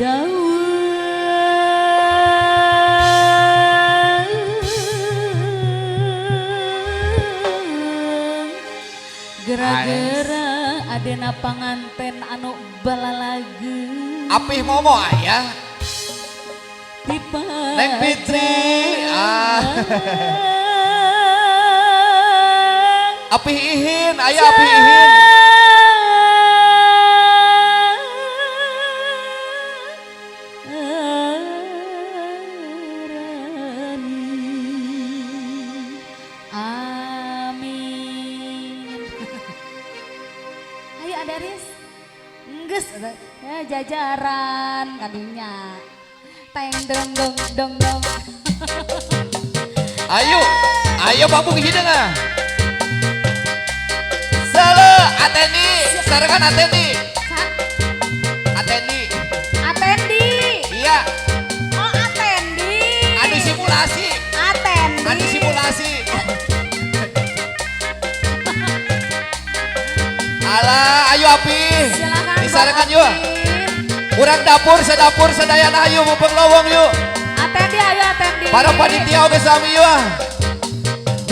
Daun Gara-gara adena panganten anu balalage Apih momo aya Tipa Neng Fitri ah. Apih ihin aya apih ihin. Amin. Ayo Adaris. Enggeus ya, jajaran kadinya. Teng dong dong dong dong. Ayo, ayo bambu hideung ah. Sele Atendi, sarengan Atendi. Atendi. Atendi. Iya. Oh Atendi. Anu simulasi. Atendi. Anu simulasi. Alah, ayo api. Silakan. Disarankan yuk. Urang dapur sedapur sedayana ayo mumpung lowong yuk. Atendi ayo Atendi. Para panitia oge sami yuk.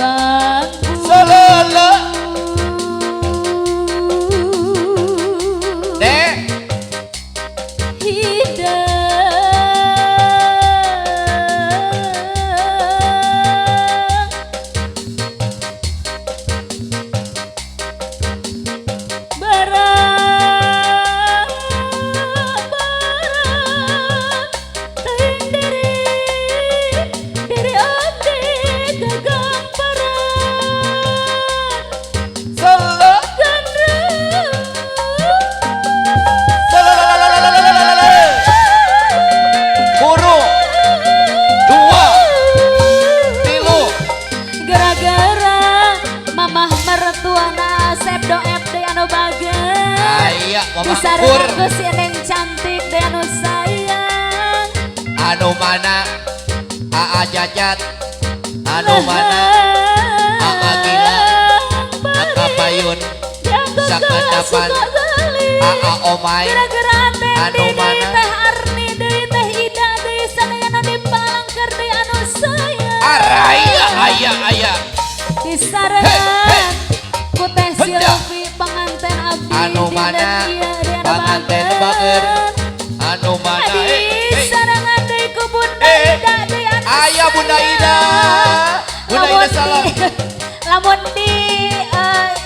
Bangku. Selele. Dek. Hidang. Barang barang teuing diri abdi gagamparan Sele. Gandrung Selelelelelelelele. Buru. Dua. Tilu. Gara-gara mamah mertua nasep do FD anu bager. Aya mamah Disarengan kur. ku si Neng cantik deh anu sayang. Anu mana Aa Jajat. Anu mana Aa Gila. Aa Payun. Sakedapan. Aa Omay. Gara-gara Anu Atendi deui mana? Teh Arni deui Teh Ida deui sadayana di Palangker deui anu sayang. Araya aya aya. Disarengan Hey, hey. ku Teh Henda. Silvi panganten abdi Anu dinten mana ieu deui anu panganten bager. bager. Anu mana eh, eh. Disarengan deui ku Bunda Eh. Ida deui anu Aya Bunda Ida. Bunda Ida Lamun salam. Lamun di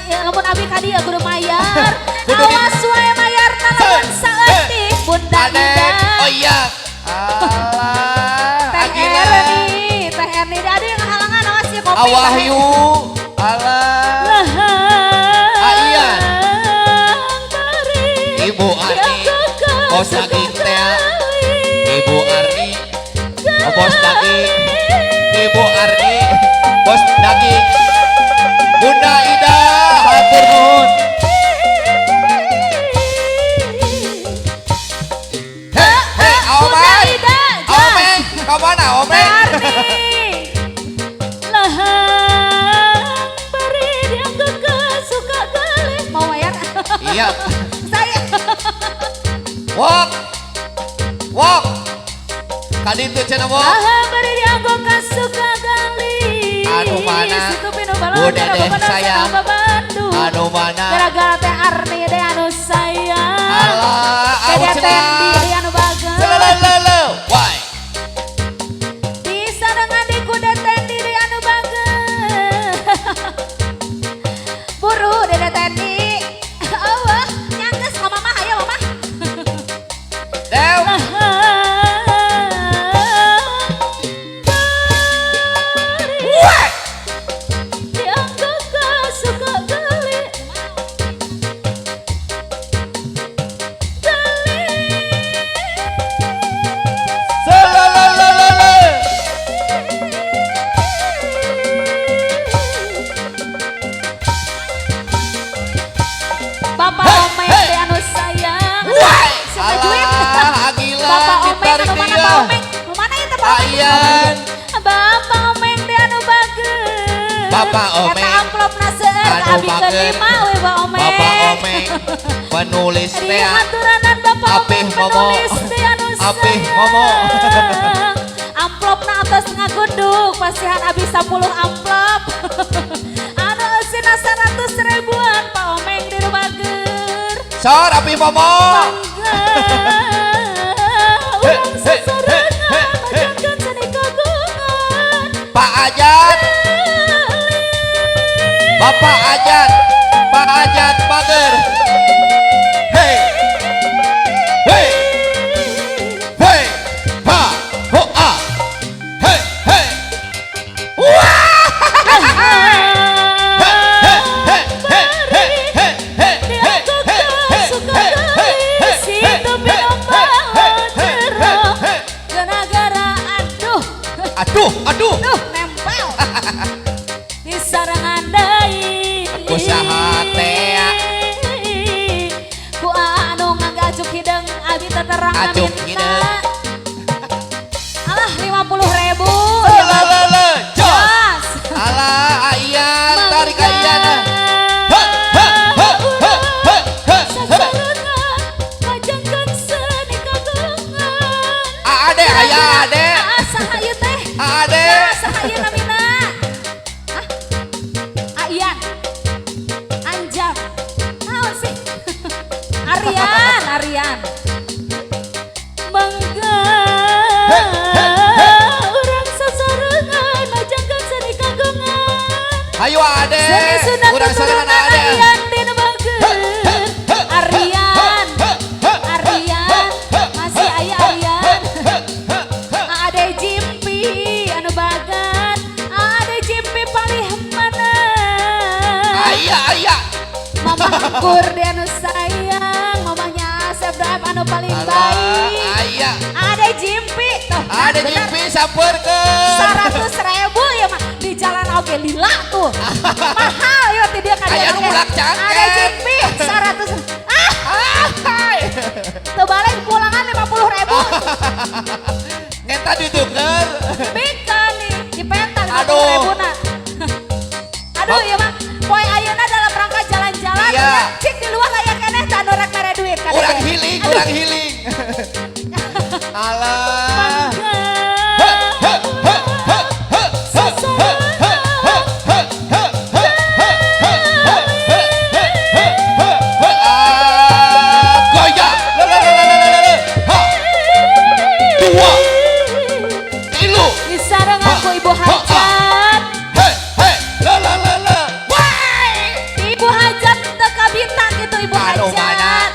ya, lamun abi ka dieu kudu mayar. Awas wae mayarna lamun saeutik Bunda Anek. Ida. Oh iya. Alah, Teh Agila. Erni, Teh Erni ada yang halangan awas ya kopi. Awahyu. Alah. Aian. Ibu Arni. Bos daging teh. Ibu Arni. Bos daging. Ibu Arni. Bos daging. Bunda Ida, hatur nuhun. Hei, hei, Bunda Omeng. Ida, Omeng, ka mana Omeng? Arni. Lahang beri dianggo suka kali. Mau bayar? Iya. Saya. Wok. Wok. Kaditu cenah wok. Lahang beri dianggo suka kali. Anu mana? Situ pinu balon Bunda deh sayang. Bandung. Anu mana? Gara-gara Teh Arni deh anu sayang. Alah, Dede awu Tendi cenah. deh anu bager. Selelelele. Why? Disarengan di kuda Tendi deh anu bager. Buru Dede Tendi. Awah, nyangges ka mama ayo mama. Dew. Wah. Selelelelele. Bapak Hey, Omeng hey. teh anu sayang. Wah. Suka juit. Alah, Agila Bapak Omeng ditarik anu mana dia. Pak Omeng? Nu mana ieu teh Pak Omeng? Aian. Bapak Omeng teh anu bager. Bapak Omeng. Eta amplopna seueur Anu abi bager. lima we Pak Omeng. Bapak Omeng penulis Di teh. haturanan Bapak Pak Apih Omeng momo. Penulis di anu Apih momo. Sayang. Amplopna atos ngaguduk, pasihan abis 10 amplop. Anu eusina 100 ribuan, Pak Omeng di Rubager. Sor apih momo. Bangga He, urang he, sasarengan he, he, majangkeun seni kagungan. Pak Ajat, Bapak Ajat, Pak Ajat Bager. Hey, hey, hey, ha, ho, a, hey, hey, wah, hey, hey, hey, hey, hey, hey, hey, hey, hey, hey, hey, hey, hey, hey, hey, hey, hey. Gara-gara aduh. Aduh, aduh. Duh, nempel di sarangan deui. Ku saha tea? Ku anu ngagajuk hideung, abi teh terang Ajuk minta. Hideung. Alah, 50 ribu. Lelelele, jos. Jos. Alah, Aian, tarik Aian. Ha, ha, ha, ha, ha, ha, ha. Sasarengan majangkeun seni kagungan. Ade, aya ade. Aa, saha ieu teh? Ade. Saha ieu namina? Hah? Aian. Anjam. Naon sih? Arian, Arian. Mangga urang sasarengan majangkeun seni kagungan. Ayo ade. Seni sunat Urang sarengan keturunan ade. Arian din Bager. Arian. Arian. Masih aya Arian. Ade Jimpi anu bagan. Ade Jimpi palih mana? Aya, aya. Mamah Kur di anu sayang, mamahnya Asep Doep anu paling Alah, baik. Aya. Ade Jimpi tuh. Nah, Ade bener. Jimpi sampeurkeun. 100 ribu ya mah di jalan oge lila tuh, mahal ya ti dia. Aya nu mulak cangken. Ade Jimpi 100, ah. Hai. Tuh, balik pulangan 50 ribu. Ngeta dituker. Bika nih dipenta lima Aduh. puluh ribu na. Aduh, ya mah poe ayeuna dalam rangka jalan-jalan Iya. ya, cik di luar aya keneh tah anu rek mere duit ka Urang dede. healing, Aduh. urang healing. Alah. Mangga. He, he, he, he, he, he, he, he, he, he, he, he, he, he, he, he, he, he. Ah, goyang. Le, le, le, le, le, le, le. Ha. Dua, tilu. Disareng aku Ibu Hajat. He, he, le, le, le, le. Wah. Ibu Hajat teu kabita gitu, Ibu Anu mana? Hajat.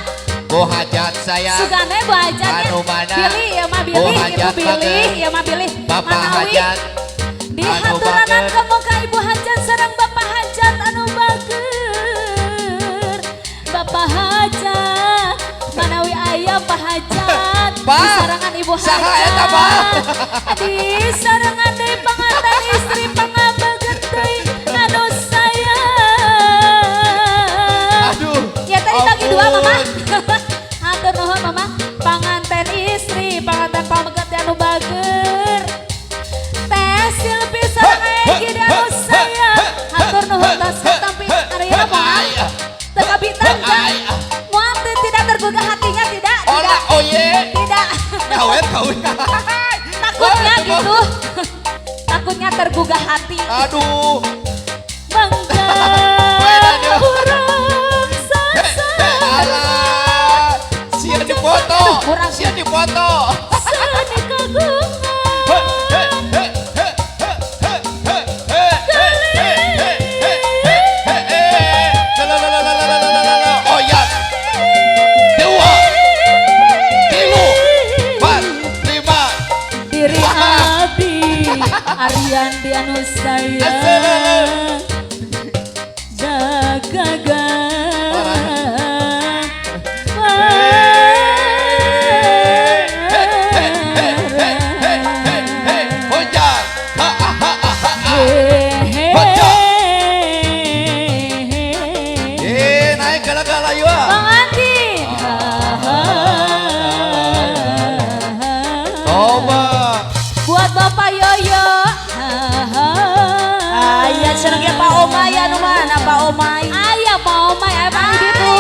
Bu Hajat saya. Sugane Bu Hajat ya. Anu mana? Bilih ya mah Bu bilih, Ibu Hajat bilih bager. ya mah bilih. Bapak Manawi Hajat. di Anu haturanan bager. ke muka Ibu Hajat sareng Bapak Hajat anu bager. Bapak Hajat manawi aya Pak Hajat Pak, di sarangan Ibu saha Hajat. Eta, Pak? Di sarangan deui panganten istri pangabeget deui anu sayang. Aduh. Ya tadi bagi dua, Ampun. Mama. Hatur nuhun, Mama. Panganten istri, panganten pameget anu bager. Teh Silpi sareng Egi di anu sayang. Hatur nuhun tos katampi Arya moal. Teu kabitan kan? Moal teu, tidak tergugah hatinya, tidak? Ola Tidak. oye. Tidak. Kawin kawin. Takutnya gitu. Takutnya tergugah hati. Aduh. Mangga Aduh. urang sasarengan. Alah. Sia dipoto. Aduh, kurang. Sia dipoto. Seni kagungan. He, he, he, he, he, he, he, he, he, he, he, he, he, he. La, la, la, la, la, la, la, la, la. Oyat. Dua, tilu, empat, lima. Diri abdi Arian di anu sayang jagaga. He, he, he, he, he, he. Hojak. Ha, ha, ha, ha, ha, ha. Eh, naik gala-gala yuk. Ah. Bang Andi. Coba. Buat Bapak Yoyo. Aya seneng ya Pak Omay, anu mana Pak Omay? Aya Pak Omay, aya Pak Andi tuh.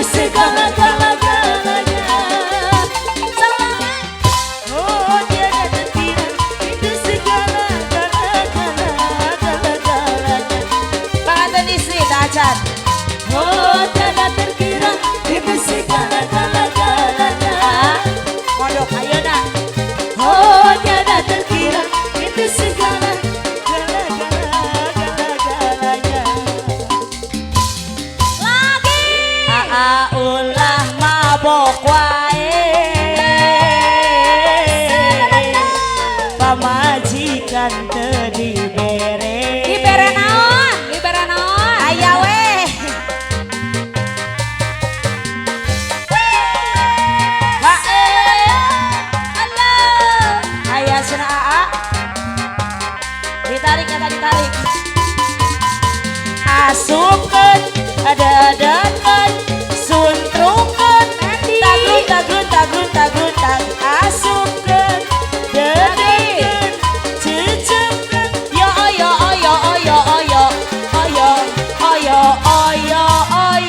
segala-galanya. Oh, tiada terkira itu segala gala gala gala galanya. Panganten istri tak acan. Oh, tiada terkira itu segala-galanya. Mondok ayeuna. Oh, tiada terkira itu segala Gala gala gala galanya. lagi. Aa ulah mabok wae. Pamajikan teu dibere. Dibere naon? Dibere naon? Aya we. Wa Allah. Aya cenah aa. Ditarik eta ditarik. Asupkeun dadakan suntrungkeun Nanti. Tagrun tagrun tagrun tagrun tag asupkeun dedekeun ceceupkeun yo yo yo yo yo yo yo yo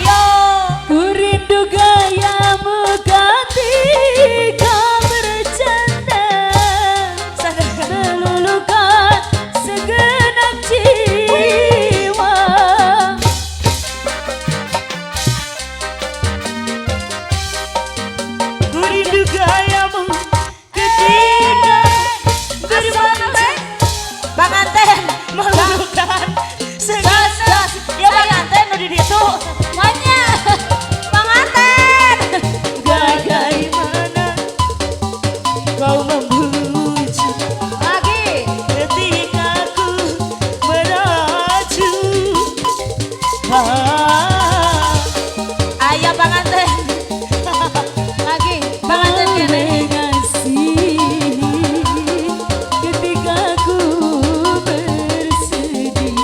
yo. Ku rindu gayamu ketika bercanda, meluluhkan segenap jiwa. Ku rindu gayamu ketika bermanja. Panganten meluluhkan segenap ya panganten nu di ditu. Maunya panganten. Bagaimana kau membujuk Lagi. ketika ku merajuk. Ah. Ayah panganten. Lagi. Panganten kene. Mengasihi ketika ku bersedih.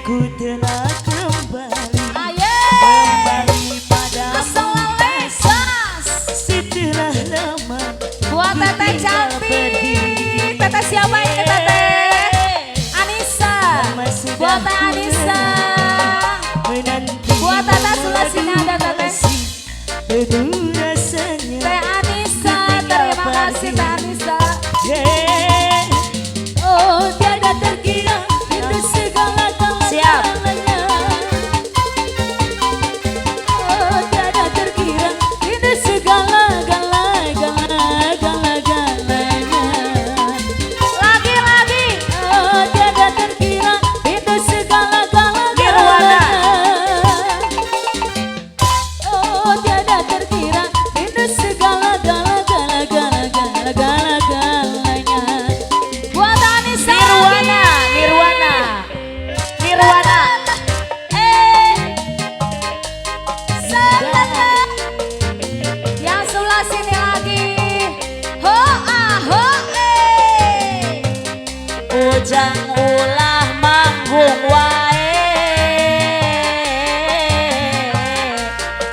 Ku telah kembali, Ayo. kembali padamu Assalamualaikum. setelah lama. Buat teteh cantik. Teteh siapa ini teteh? Anissa. Buat Teh Anissa. Menanti. Buat teteh sebelah sini ada teteh. Aduh rasanya. Teh Anissa, terima kasih Teh Anissa. Yeah. Oh, tiada terkira itu segala Siap. galanya. Oh, tiada terkira itu segala gala gala gala galanya. Lagi lagi. Oh, tiada terkira itu segala gala Nirwana. galanya. Oh, tiada terkira itu segala gala gala gala gala gala galanya. Buat Anissa. Nirwana, lagi. Nirwana, Nirwana. Eh. Sebelah. Yang sebelah sini lagi. Ho ah ho eh. Ujang ulah manggung wae.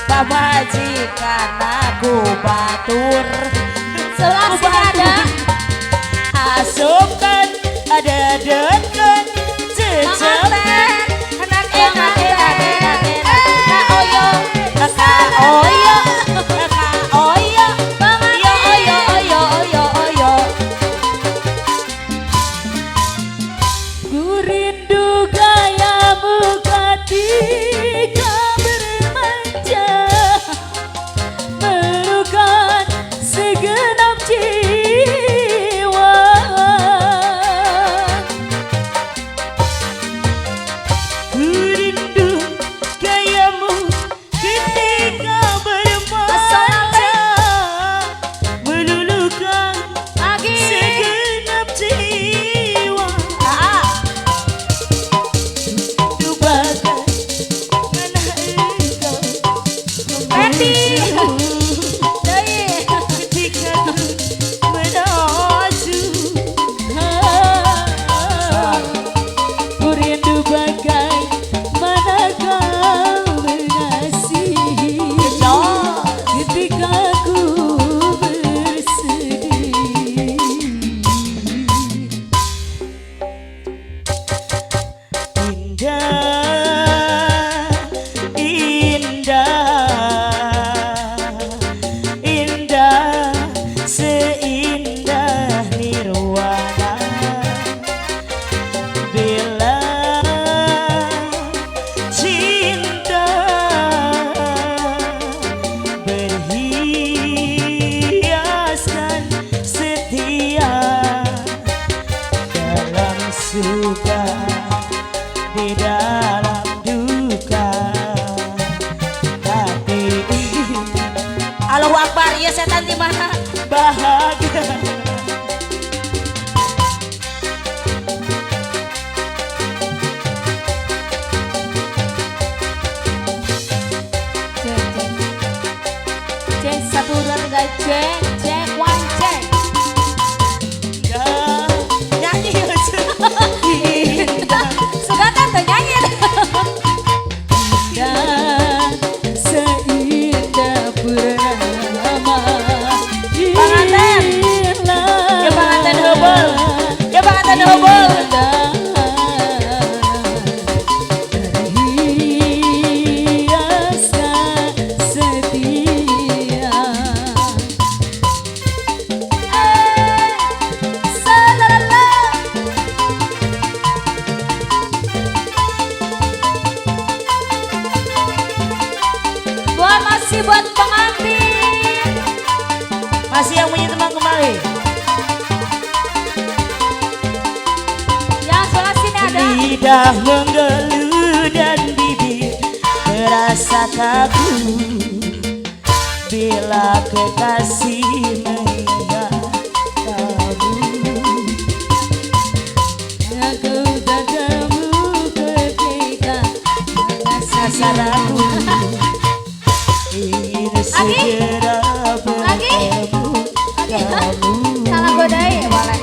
Pamajikan aku batur. Sebelah sini ada. Asupkan dedekeun ceceupkeun. Panganten. Enak enak enak enak enak. Ka oyo, ka oyo, ka oyo. Yo oyo oyo oyo oyo. Ku rindu gayamu ketika bermanja, melukan segenap jiwa. Iya setan di mana? Bahagia. Cek, cek. Cek, 1, 2, 3, cek, cek, one, cek. Ya, nyanyi aja. Suka tante nyanyi. Indah seindah purnama. Panganten. Ya panganten heubeul. Ya panganten heubeul. Terhias setia. Salalala. Buat masih buat pengantin. Masih yang punya teman kembali. Yang sebelah sini ada. Lidah menggelu dan bibir terasa kaku bila kekasih mengingat kamu. Aku tak temu ketika Sasaranku ingin segera Lagi? bertemu Lagi? kamu. Salah godai, boleh.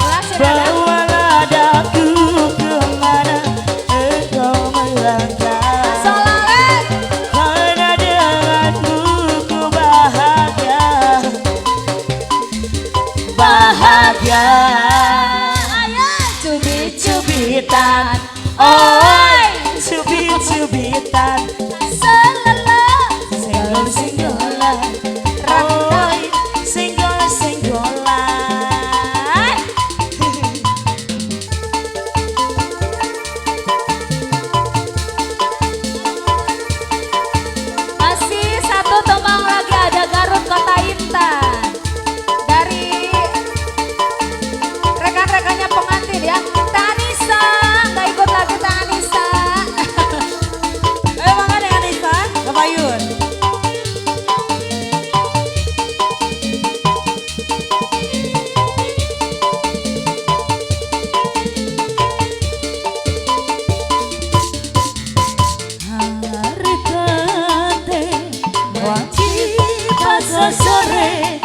Sebelah sini ada. Bawalah daku kemana engkau melangkah. Solalet. Karena denganmu ku bahagia. Bahagia. Ayo Cubit-cubitan. Oi. Cubit-cubitan. Salala. Senggol-senggolan. Oi, senggol-senggolan. Masih satu tembang lagi ada Garut Kota Intan. Dari rekan-rekannya pengantin ya. Tanisa, nggak ikut lagi Tanisa. Ayo mangga dengan Anissa, Bapak Yun. Harita teh wajib sore.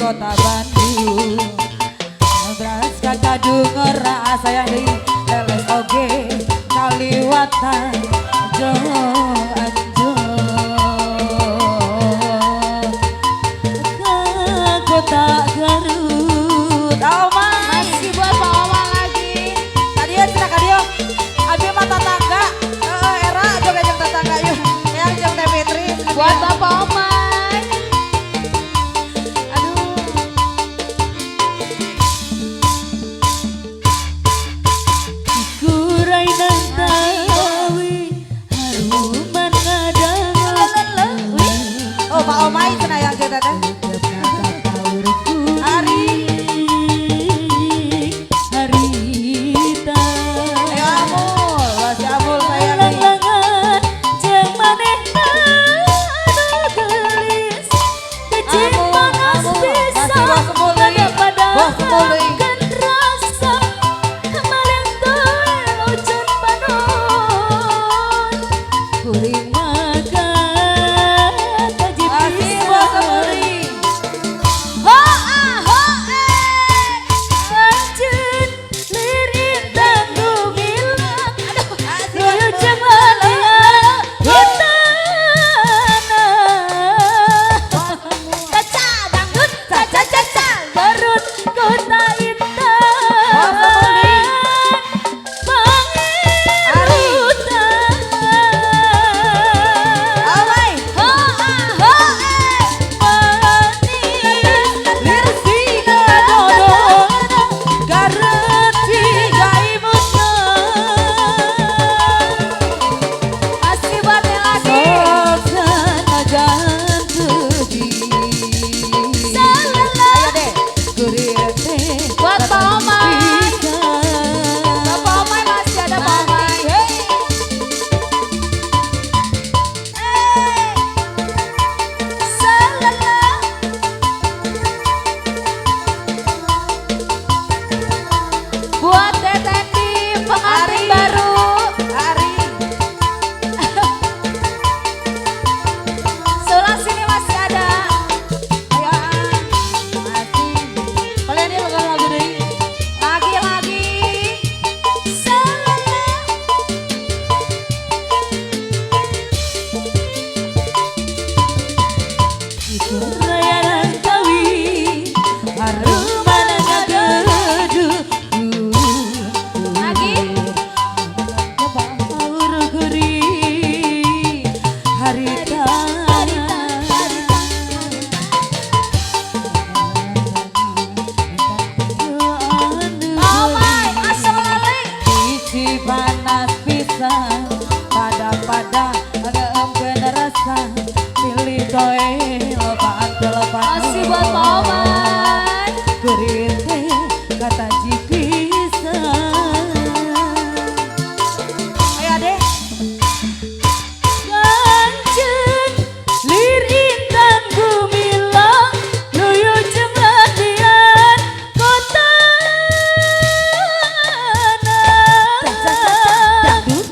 Kota Bandung Beras kakadu ngerasa yang di leles oge kaliwatan jo anjo ke kota Garut. Oh my. Masih buat Pak Wawan lagi. Kadia cenah kadia. Abi mah tetangga. Heeh, era joget jeung tetangga yeuh. Yang jeung Teh Fitri. Buat Bapak Omay. Aduh. Kurai nantawi haruman ngadangan. Oh, Pak Omai cenah yang jeung teteh. Ari. Harita. Ayo Amul, masih Amul sayang nih. Langan jeung manehna anu geulis. Kecil Amul, panas Amul, bisa masih bos Amul deui. Bos Amul deui. pada rasa kemarin ucun panon kuring makan tajib Masih bos Amul deui. Ho ah ho eh. Anjeun lirintang gumilang. Aduh. Nuju jeung lalala hutana. Caca dangdut caca caca. Garut kota intan. Ari. Pangerutan. Toel 8. Masih buat Paman. Kuring teh kata jipisan. Ayo adek. Kancen lir intan gumilang nuyu jeung ladian kota.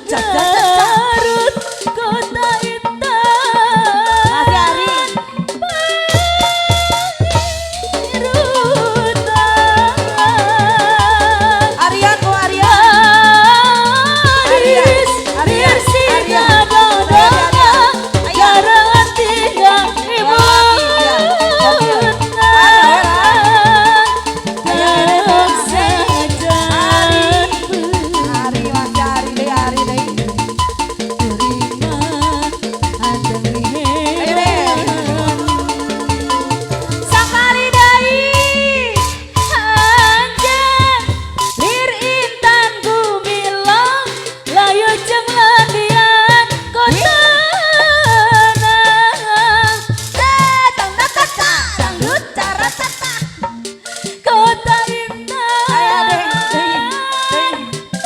Garut kota intan. Masih Ari. Pangirutan. Aryan, oh Aryan. Gadis Aryan, Siga Aryan. dodona Ayo. Karangan tiga ibu. Ari, masih Ari deh, Ari deh. Ayo deh. Sakali deui anjeun lir intan gumilang layu jeung ladian kota. Dangdut cara tata. Kota intan. Ayo deh, deh, deh,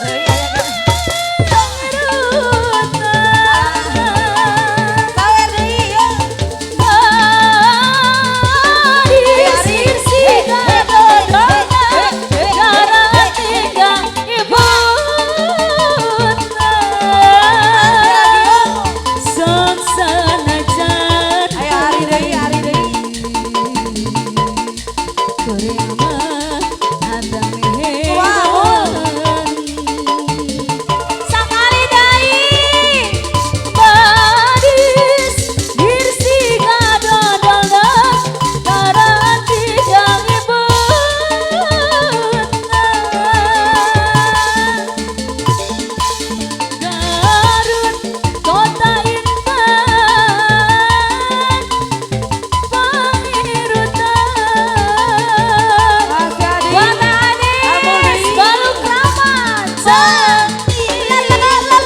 deh, ayo deh. Sawer deui, yuk. Gadis siga dodona Karangan tiga ibu. Sok sanajan Ayo Ari deui, Ari deui. Kuring mah anteng Wow. Sakali deui Badis dirsiga dodona Karangan tiga ibu. Garut kota intan Pangirutan. Masih Adi. Buat Anis Baluk Kramat.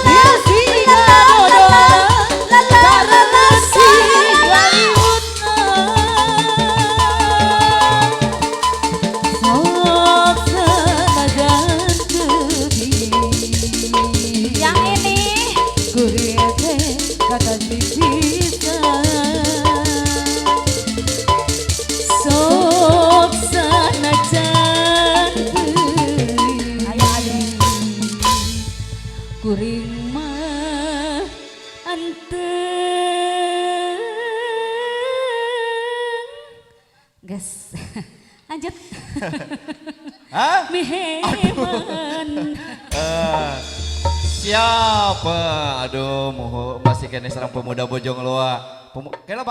Dirsiga dodona Karangan tiga ibu. Sok senajan kebi. Yang ini Kuring teh kata pisan. Sok sanajan Ayo Adi. Kuring mah anteng. Gas. Lanjut. Hah? Miheman. Eh, siapa? Aduh, masih kene serang pemuda Bojong Loa. Kela